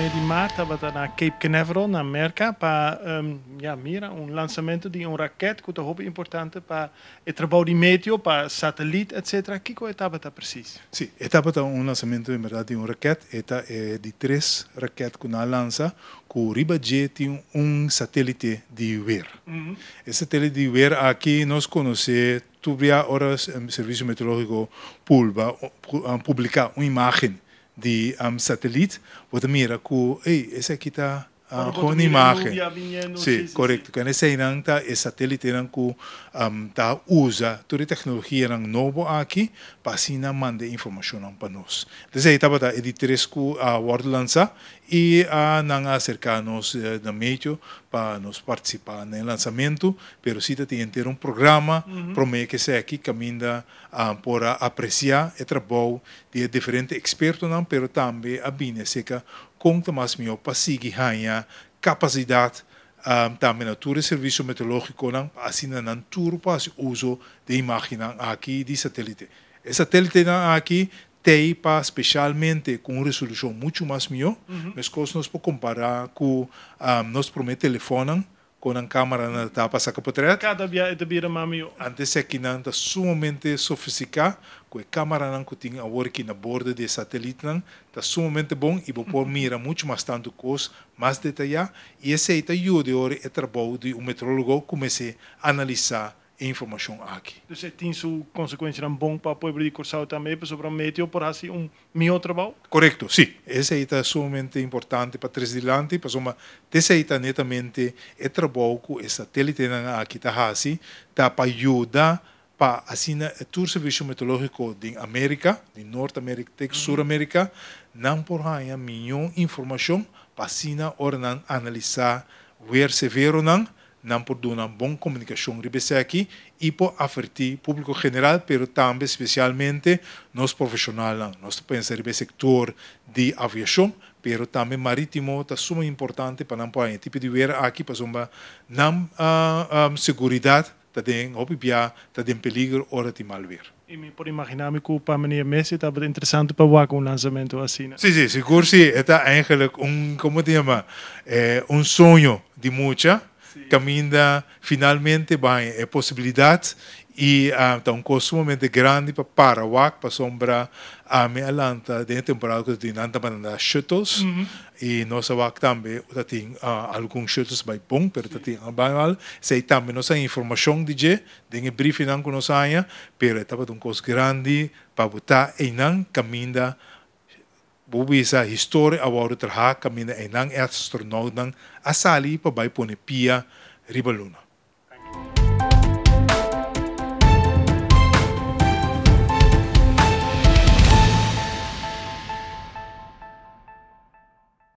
Promé di mart tabata na Cape Canaveral na Merka pa ya mira un lansamentu di un raket ku ta hopi importante pa e trabou di meteo, pa satelit etcetera. Kiko e tabata presis? Sí, e tabata un lansamentu en bèrdat di un raket. E ta e di tres raket ku nan a lansa ku riba dje tin un satélite di wer. E satélite di wer aki nos konosé tur bia ora Servisio Meteorológiko pulba publiká un imágen di satelit, bo ta mira ku, ey, esaki ta Ora bo gewoon ta mira e imágen. nubia biniendo, Sí, sí, sí, sí. korekto. Ken eseinan ta e satelitenan ku ta usa tur e teknologianan nobo aki pa asina manda e informashonnan pa nos. Entonces ei tabata e di tres ku a wòrdu lansá i nan a aserká nos na medio pa nos partisipá na e lansamentu, pero sí ta tin henter un programa promé ku esaki kaminda por a apresiá e trabou di e diferente ekspertonan, pero tambe a bini aserka kon ta mas mihó pa sigui haña kapasidat tambe na tur e servisio meteorológikonan pa asina nan tur por hasi uso di e imágennan aki di satélite. E satélitenan aki t'ei pa speshalmente ku un resolushon muchu mas mihó, meskos nos por kompará ku nos promé telefònnan Kon nan kameranan ta tapa saka potret? Kada bia e ta bira mas mihó. Antes ekinan ta sumamente sofistiká, ku e kameranan ku tin awor aki na bordo di e satelitnan ta sumamente bon i bo por mira muchu mas tantu kos mas detayá i esei ta yuda ora e trabou di un meteorólogo kumins'é analisá e informashon aki. Dus e tin su konsekuensianan bon pa pueblo di Kòrsou tambe pasobra meteo por hasi un mihó trabou? Korekto, sí. Esei ta sumamente importante pa trese dilanti pasobra t'esei ta netamente e trabou ku e satelitenan aki ta hasi, ta pa yuda pa asina e tur servisio meteorológiko den Amerika, di Nort Amerika te Sur Amerika, nan por haña mihó informashon pa asina ora nan analisá wer severonan Nan por duna bon komunikashon riba esaki i por avertí públiko general, pero tambe spesialmente nos profeshonalnan. Nos ta pensa riba e sektor di aviashon, pero tambe marítimo ta suma importante pa nan por haña e tipo di wer aki pasobra nan seguridat ta den hopi bia ta den peligro ora tin mal wer. I mi por imaginá mi ku pa meneer Messi tabata interesante pa wak un lansamentu asina. Sí, sí, sigur sí. E ta eigenlijk un, komo ta yama, un soño di mucha kaminda finalmente bo haña e posibilidat i ta un kos sumamente grandi pa para wak pasobra ami a lanta den e temporada ku ta tin nan tabata manda shuttles I nos a wak tambe ta tin algun shuttles bai bon pero ta tin bai mal. Esei tambe nos a informashon di dje den e briefingnan ku nos haña, pero e tabata un kos grandi pa bo ta einan kaminda bo bisa historia a wòrdu traha kaminda einan e astronautnan a sali pa bai pone pia riba luna.